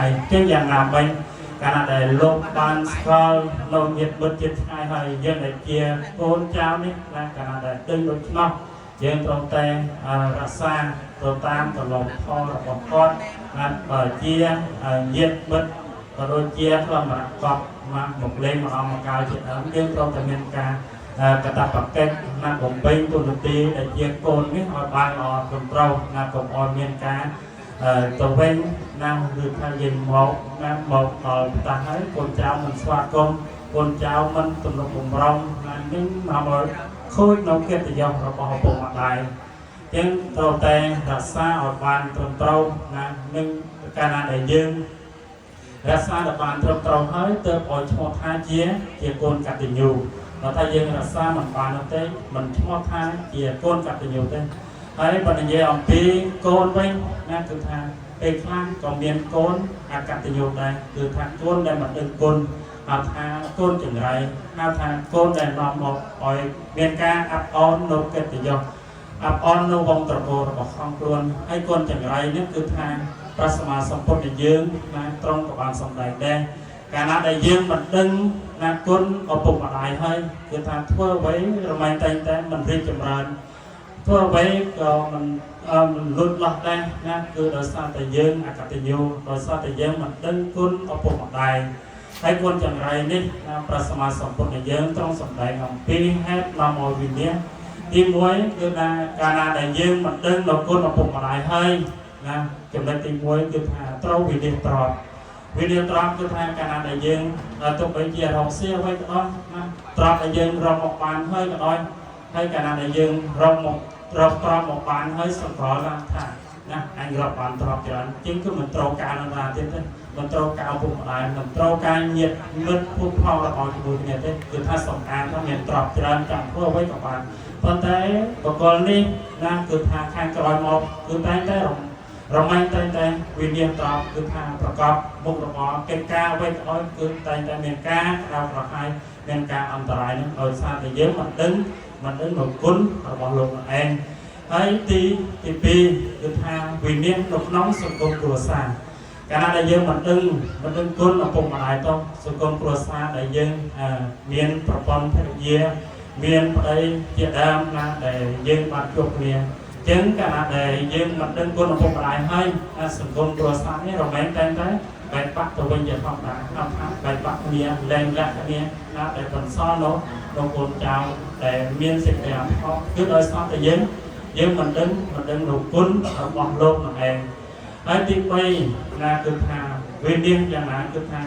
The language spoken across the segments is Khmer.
អញ្ចឹងយ៉ាងណាមិញកាលណាដែលលោកបានស្គាល់នៅញាតិមិត្តជិតឆ្ងាយហើយយើងដែលជាកូនចៅនេះណាកាលណាដែលដឹងដូច្នោះយើងត្រូវតែរក្សាទៅតាមកន្លងផលរបស់គាត់ណាបើជាញាតិមិត្តក៏ដូចជាធ្លាប់មរកតមកមកលេងមកអង្គមកកាលជាដើមយើងត្រូវតែមានការកតបកិច្ចណាបំពេញទូនាទីដែលជាកូននេះឲ្យបានល្អត្រឹមត្រូវណាកុំឲ្យមានការទៅវិញណាឬថាយើងមកណាមកដល់ផ្ទះហើយកូនចៅមិនស្វាគមន៍កូនចៅមិនទំនុកបំរុងណានឹងមកឲ្យខូចនៅកិត្តិយសរបស់ឪពុកម្ដាយចឹងត្រូវតែរក្សាឲ្យបានត្រឹមត្រូវណានឹងកាលណាដែលយើងរក្សាឲ្យបានត្រឹមត្រូវហើយទើបឲ្យឈ្មោះថាជាកូនកតញ្ញូបើថាយើងរក្សាមិនបាននោះទេមិនឈ្មោះថាជាកូនកតញ្ញូទេហើយបើនិយាយអំពីកូនវិញណាគឺថាពេលខ្លះក៏មានកូនអកតញ្ញូដែរគឺថាកូនដែលមិនដឹងគុណហៅថាកូនចង្រៃហៅថាកូនដែលនាំមកឲ្យមានការអាប់អននៅកិត្តិយសអាប់អននៅវងត្រកូលរបស់ខំខ្លួនហើយកូនចង្រៃនេះគឺថាព្រះសម្មាសម្ពុទ្ធយើងណាត្រង់ក៏បានសម្ដែងដែរកាលណាដែលយើងមិនដឹងណាគុណឪពុកម្ដាយហើយគឺថាធ្វើអ្វីរមែងតែងតែមិនរីកចម្រើនធ្វើអ្វីក៏មិនមិនលូតលាស់ដែរណាគឺដោយសារតែយើងអកតញ្ញូដោយសារតែយើងមិនដឹងគុណឪពុកម្ដាយហើយគុណចង្រៃនេះណាព្រះសម្មាសម្ពុទ្ធយើងត្រង់សម្ដែងអំពីហេតុនាំឲ្យវិនាសទី1គឺថាកាលណាដែលយើងមិនដឹងដល់គុណឪពុកម្ដាយហើយណាចំណុចទី1គឺថាត្រូវវិនាសទ្រព្យវិនាសទ្រព្យគឺថាកាលណាដែលយើងទោះបីជារកស៊ីអ្វីក៏ដោយណាទ្រព្យដែលយើងរកមកបានហើយក៏ដោយហើយកាលណាដែលយើងរកមកទ្រព្យទ្រព្យមកបានហើយសង្កល់ថាណាអញរកបានទ្រព្យច្រើនជាងគឺមិនត្រូវការនឹងណាទៀតទេមិនត្រូវការឪពុកម្ដាយមិនត្រូវការញាតិមិត្តភូមិផងរបស់ជាមួយគ្នាទេគឺថាសំអាងថាមានទ្រព្យច្រើនចង់ធ្វើអ្វីក៏បានប៉ុន្តែបកលនេះណាគឺថាខាងក្រោយមកគឺតែងតែរមែងតែងតែវិនិច្ឆ័យត្រប់គឺថាប្រកបមុខរបរកិច្ចការអ្វីក៏ដោយគឺតែងតែមានការក្តៅក្រហាយមានការអន្តរាយនឹងដោយសារតែយើងមិនដឹងមកគុណរបស់លោកឯងហើយទី2គឺថាវិនិច្ឆ័យនៅក្នុងសង្គមគ្រួសារកាលណាដែលយើងមិនដឹងគុណឪពុកម្ដាយទៅសង្គមគ្រួសារដែលយើងមានប្រពន្ធភរិយាមានប្តីជាដើមណាដែលយើងបានជួបគ្នាចឹងកាលណាដែលយើងមិនដឹងគុណឪពុកម្ដាយហើយសង្គមគ្រួសារនេះរមែងតែងតែបែកបាក់ទៅវិញជាធម្មតាហៅថាបែកបាក់គ្នាលែងលាក់គ្នាណាដែលបន្សល់នោះដល់កូនចៅដែលមានសេចក្តីអធិគឺដោយសារតែយើងមិនដឹងនៅគុណរបស់លោកនោះឯងហើយទី3ណាគឺថាវិនិច្ឆ័យយ៉ាងណាគឺថា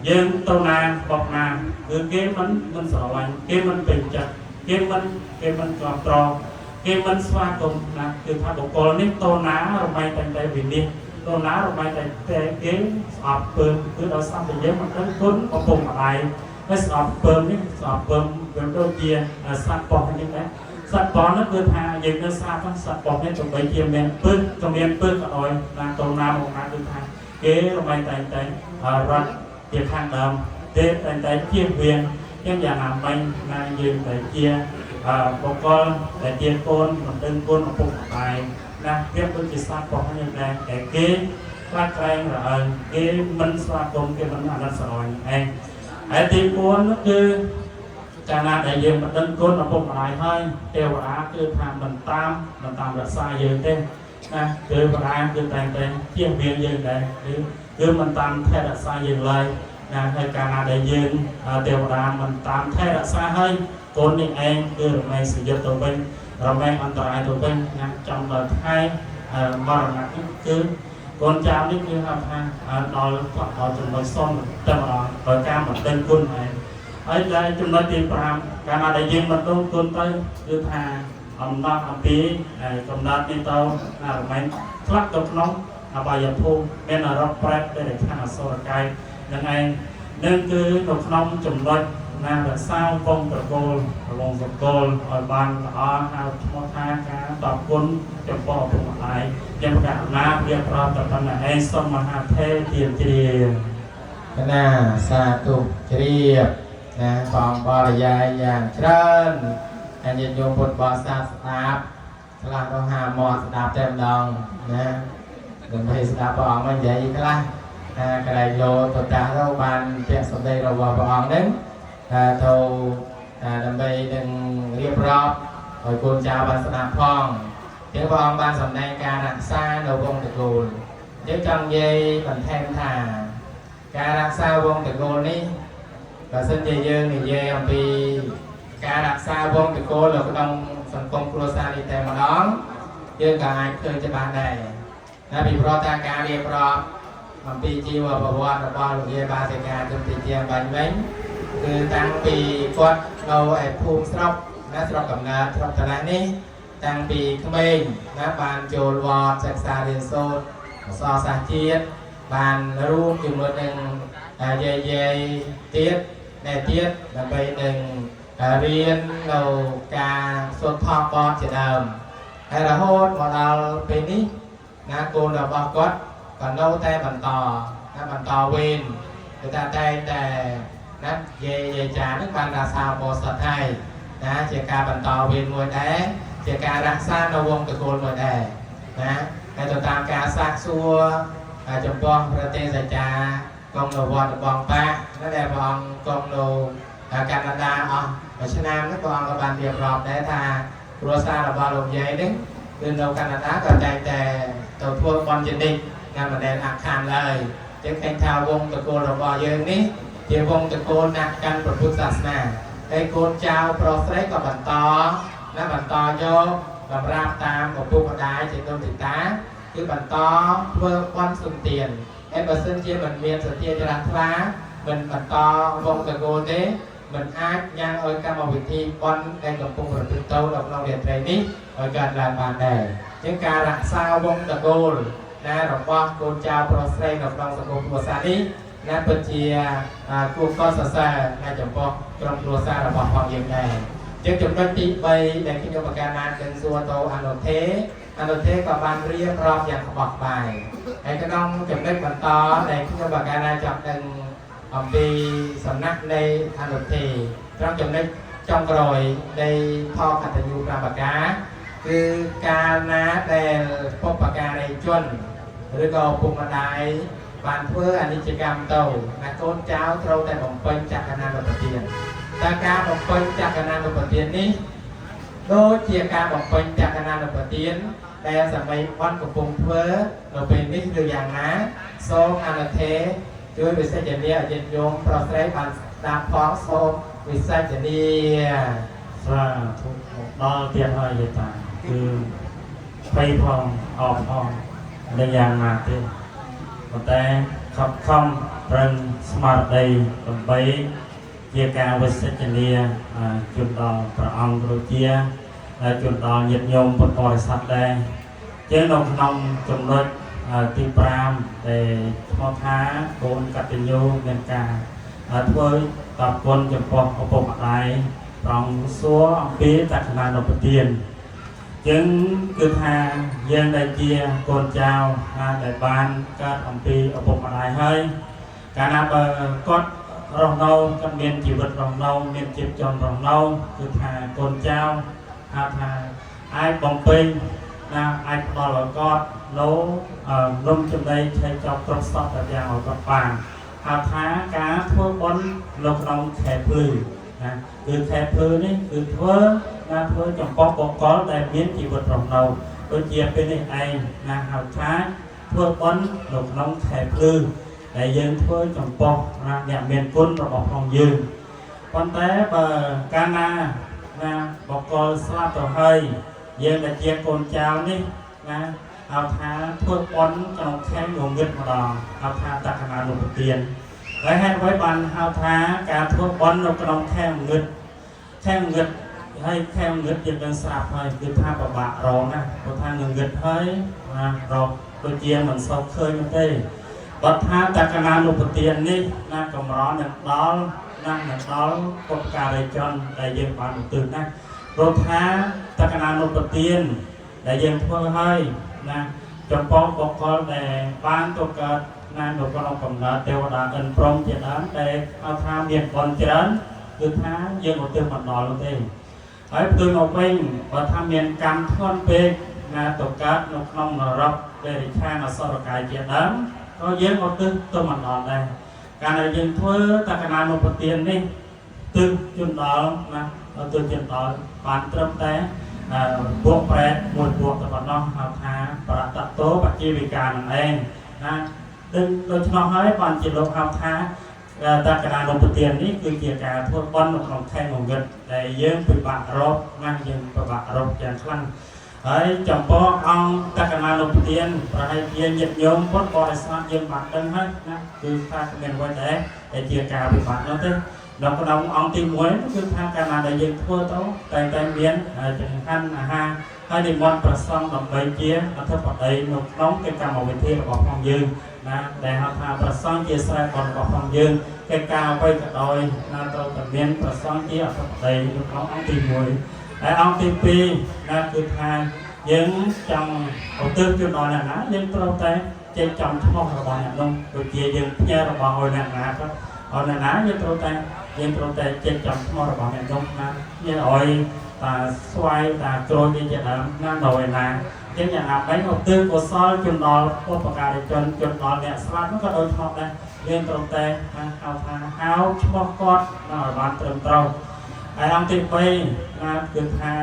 យើងទៅណាបកណាគឺគេមិនស្រឡាញ់គេមិនពេញចិត្តគេមិនគ្រប់គ្រងគេមិនស្វាគមន៍ណាគឺថាបុគ្គលនេះទៅណារមែងតែតែវិនិច្ឆ័យទៅណារមែងតែតែគេស្អប់ពើមគឺដោយសារតែយើងមិនដឹងគុណឪពុកម្ដាយហើយស្អប់ពើមនេះស្អប់ពើមវាដូចជាសត្វប៉ុស្តិ៍នេះដែរសត្វប៉ុស្តិ៍នោះគឺថាយើងនៅស្រាប់សត្វប៉ុស្តិ៍នេះទោះបីជាមានពឹសក៏មានពឹសក៏ដោយណាទៅណាមកណាគឺថាគេរមែងតែតែរត់ជាខាងដើមទេតែតែជៀសវាងចឹងយ៉ាងណាមិញណាយើងតែជាបុគ្គលដែលជាកូនមិនដឹងគុណឪពុកម្ដាយណាវាដូចជាសត្វប៉ុស្តិ៍នេះដែរតែគេខ្លាចក្រែងរអើងគេមិនស្វាគមន៍គេមិនអាណិតស្រឡាញ់ឯងហើយទី4នោះគឺកាលណាដែលយើងមិនដឹងគុណឪពុកម្ដាយហើយទេវតាគឺថាមិនតាមរក្សាយើងទេណាទេវតាគឺតែងតែជៀសវាងយើងដែរគឺមិនតាមថែរក្សាយើងឡើយណាហើយកាលណាដែលយើងទេវតាមិនតាមថែរក្សាហើយកូននេះឯងគឺរមែងសយុទ្ធទៅវិញរមែងអន្តរាយទៅវិញណាចំដល់ថ្ងៃមរណៈនេះគឺកូនចៅនេះគឺហៅថាដល់ដល់ចំណុចសុំតែម្ដងដោយការមិនដឹងគុណឯងហើយដែលចំណុចទី5កាលណាដែលយើងមិនដឹងគុណទៅគឺថាអំណត់អំពីកំណត់នេះទៅណារមែងខ្លះទៅក្នុងអបាយភូមិមានអរកប្រែតដែលឆានអសុរកាយនឹងឯងនឹងគឺនៅក្នុងចំណុចណារក្សាវងត្រកូលរងសកលឲ្យបានល្អហៅឈ្មោះថាការតបគុណចំពោះឪពុកម្ដាយខ្ញុំករុណារៀបរាប់តែប៉ុណ្ណេះឯងសូមមហាថេរទានជ្រាប កណាសាធុជ្រាបណាបងបរិយាយយ៉ាងច្រើនអញ្ញញោមពុទ្ធបរិស័ទស្ដាប់ខ្លះទៅហាមាត់ស្ដាប់តែម្ដងណាដើម្បីស្ដាប់ព្រះអង្គមកនិយាយខ្លះ ណាកន្លែងលោតតាទៅបានពាក្យសម្ដីរបស់ព្រះអង្គហ្នឹងទៅដើម្បីនឹងរៀបរាប់ឲ្យកូនចៅបានស្ដាប់ផងចឹងព្រះអង្គបានសម្ដែងការរក្សានៅវង្សត្រកូលយើងចង់និយាយបន្ថែមថាការរក្សាវង្សត្រកូលនេះបើសិនជាយើងនិយាយអំពីការរក្សាវង្សត្រកូលនៅក្នុងសង្គមគ្រួសារនេះតែម្ដងយើងក៏អាចឃើញច្បាស់ដែរណាពីព្រោះថាការរៀបរាប់អំពីជីវប្រវត្តិរបស់លោកយាយបាសិកាជំទាជាបាញ់វិញគឺតាំងពីគាត់នៅឯភូមិស្រុកណាស្រុកកំណើតស្រុកតាឡានេះតាំងពីក្មេងណាបានចូលវត្តសិក្សារៀនសូត្រអក្សរសាស្ត្រជាតិបានរួមជាមួយនឹងយាយយាយទៀតណែទៀតដើម្បីនឹងរៀននៅការសូត្រធម៌បទជាដើមហើយរហូតមកដល់ពេលនេះណាកូនរបស់គាត់ក៏នៅតែបន្តណាបន្តវេនគឺថាតែងតែណាយាយយាយចានឹងបានរក្សាបោសថហើយណាជាការបន្តវេនមួយដែរជាការរក្សានៅវង្សត្រកូលមួយដែរណាហើយទៅតាមការសាកសួរចំពោះព្រះទេសចាគង់នៅវត្តបងប៉ាណាដែលព្រះអង្គគង់នៅកាណាដាអស់មួយឆ្នាំនោះព្រះអង្គក៏បានរៀបរាប់ដែរថាគ្រួសាររបស់លោកយាយនេះគឺនៅកាណាដាក៏តែងតែទៅធ្វើបុណ្យជានិច្ចណាមិនដែលអាក់ខានឡើយចឹងឃើញថាវង្សត្រកូលរបស់យើងនេះជាវង្សត្រកូលណាក់កាន់ព្រះពុទ្ធសាសនាហើយកូនចៅប្រុសស្រីក៏បន្តណាបន្តយកតម្រាប់តាមឪពុកម្ដាយជាដូនជីតាគឺបន្តធ្វើបុណ្យសុនទានហើយបើសិនជាមិនមានសទ្ធាច្រះថ្លាមិនបន្តវង្សត្រកូលទេមិនអាចញ៉ាំងឲ្យកម្មវិធីបុណ្យដែលកំពុងប្រព្រឹត្តទៅនៅក្នុងរាត្រីនេះឲ្យកើតឡើងបានដែរជាងការរក្សាវង្សត្រកូលណារបស់កូនចៅប្រុសស្រីនៅក្នុងសង្គមគ្រួសារនេះណាពិតជាគួរកោតសរសើរណាចំពោះក្រុមគ្រួសាររបស់ផងយើងដែរជាងចំណុចទី3ដែលខ្ញុំប្រកាសបាននឹងសួរទៅអនុទេអនុទេក៏បានរៀបរាប់យ៉ាងក្បោះក្បាយហើយក្នុងចំណុចបន្តដែលខ្ញុំប្រកាសចង់ដឹងអំពីសំណាក់នៃអនុទេត្រង់ចំណុចចុងក្រោយនៃផលកតញ្ញូ5ប្រការគឺកាលណាដែលបុព្វការីជនឬក៏ឪពុកម្ដាយបានធ្វើអនិច្ចកម្មទៅណាកូនចៅត្រូវតែបំពេញចក្រណានុបទានតើការបំពេញចក្រណានុបទាននេះដូចជាការបំពេញចក្រណានុបទានដែលសម័យបន់កំពុងធ្វើនៅពេលនេះឬយ៉ាងណាសូមអនុទេជួយវិសេសនាឲ្យញាតិញោមប្រុសស្រីបានស្ដាប់ផងសូមវិសេសនា សាធុមកដល់ទៀតហើយយាយតាគឺភ័យផងអបផងមិនយ៉ាងណាទេប៉ុន្តែខំខំប្រឹងស្មារតីដើម្បីជាការវិសេសនាជូនដល់ព្រះអង្គគ្រូជាហើយជូនដល់ញាតិញោមពុទ្ធបរិស័ទដែរជាងនៅក្នុងចំណុចទី5ដែលឈ្មោះថាកូនកតញ្ញូមានការធ្វើតបគុណចំពោះឪពុកម្ដាយ ត្រង់សួរអំពីតក្កណានុបទានចឹងគឺថាយើងដែលជាកូនចៅណាដែលបានកើតអំពីឪពុកម្ដាយហើយកាលណាបើគាត់រស់នៅគាត់មានជីវិតរស់នៅមានជីវជនរស់នៅគឺថាកូនចៅហៅថាអាចបំពេញណាអាចផ្ដល់ឲ្យគាត់នៅនំចំណីឆែកចប់គ្រប់សពតែយ៉ាងឲ្យគាត់បានហៅថាការធ្វើបុណ្យនៅក្នុងខែភ្លឺណាគឺខែភ្លឺនេះគឺធ្វើណាធ្វើចំពោះបុគ្គលដែលមានជីវិតរស់នៅដូចជាពេលនេះឯងណាហៅថាធ្វើបុណ្យនៅក្នុងខែភ្លឺដែលយើងធ្វើចំពោះណាអ្នកមានគុណរបស់ផងយើងប៉ុន្តែបើកាលណាណាបុគ្គលស្លាប់ទៅហើយយើងដែលជាកូនចៅនេះណាហៅថាធ្វើបុណ្យក្នុងខែងងឹតម្ដងហៅថាតក្កណានុបទាន ហើយហេតុអ្វីបានហៅថាការធ្វើបុណ្យនៅក្នុងខែងងឹតខែងងឹតហើយខែងងឹតយើងនឹងស្រាប់ហើយគឺថាពិបាករងណាព្រោះថាងងឹតហើយណារកដូចជាមិនសូវឃើញនោះទេបើថាតក្កណានុបទាននេះណាកម្រនឹងដល់ណានឹងដល់ពុទ្ធការីជនដែលយើងបានឧទ្ទិសណាព្រោះថាតក្កណានុបទានដែលយើងធ្វើហើយណាចំពោះបុគ្គលដែលបានទៅកើតណានៅក្នុងកំណើតទេវតាឥន្ទ្រព្រហ្មជាដើមដែលហៅថាមានបុណ្យច្រើនគឺថាយើងឧទ្ទិសមិនដល់នោះទេហើយផ្ទុយមកវិញបើថាមានកម្មធ្ងន់ពេកណាទៅកើតនៅក្នុងនរកតិរិឆានអសុរកាយជាដើម ក៏យើងឧទ្ទិសទៅមិនដល់ដែរកាលដែលយើងធ្វើតក្កណានុប្រទាននេះទិសជន់ដល់ណាឧទ្ទិសជន់ដល់បានត្រឹមតែអឺពួកប្រែតមួយពួកតែប៉ុណ្ណោះហៅថាបរតតោបជាវិការនឹងឯងណាដូច្នោះហើយបានជាលោកហៅថាតក្កណានុប្រទាននេះគឺជាការធ្វើបុណ្យនៅក្នុងខែងងឹតដែលយើងពិបាករកណាយើងពិបាករកយ៉ាងខ្លាំងហើយចំពោះអង្គតក្កណានុប្រទានប្រហែលជាញាតិញោមពុទ្ធបរិស័ទយើងបានដឹងហើយណាគឺថាគ្មានអ្វីដែរដែលជាការពិបាកនោះទេនៅក្នុងអង្គទី1គឺថាកាលណាដែលយើងធ្វើទៅតែតែមានចង្ហាន់អាហារហើយនិមន្តប្រសង់ដើម្បីជាអធិបតីនៅក្នុងកិច្ចកម្មវិធីរបស់ផងយើងណាដែលហៅថាប្រសង់ជាស្រែបុណ្យរបស់ផងយើងកិច្ចការអ្វីក៏ដោយណាត្រូវតែមានប្រសង់ជាអធិបតីនៅក្នុងអង្គទី1ហើយអង្គទី2ណាគឺថាយើងចង់ឧទ្ទិសជូនដល់អ្នកណាយើងត្រូវតែចេះចំឈ្មោះរបស់អ្នកនោះដូចជាយើងផ្ញើរបស់ឲ្យអ្នកណាក៏ឲ្យអ្នកណាយើងត្រូវតែយើងត្រូវតែចេះចំឈ្មោះរបស់អ្នកនោះណាយើងឲ្យតាស្វាយតាក្រូចនេះជាដើមណានៅឯណាអញ្ចឹងយ៉ាងណាមិញឧទ្ទិសកុសលជូនដល់បុព្វការីជនជូនដល់អ្នកស្លាប់នោះក៏ដូចឈ្មោះដែរយើងត្រូវតែហៅថាហៅឈ្មោះគាត់ឲ្យបានត្រឹមត្រូវហើយអង្គទី3ណាគឺថា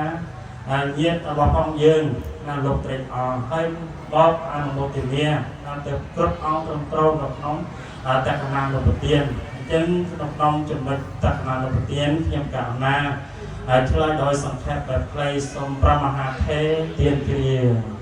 ញាតិរបស់ផងយើងណាលោកត្រេកអរហើយបបអនុមោទនាណាទៅគ្រប់អង្គត្រឹមត្រូវនៅក្នុងតក្កណានុប្រទានអញ្ចឹងក្នុងចំណុចតក្កណានុប្រទានខ្ញុំករុណាហើយឆ្លើយដោយសង្ខេបបែបខ្លីសូមព្រះមហាថេរទានគ្រា។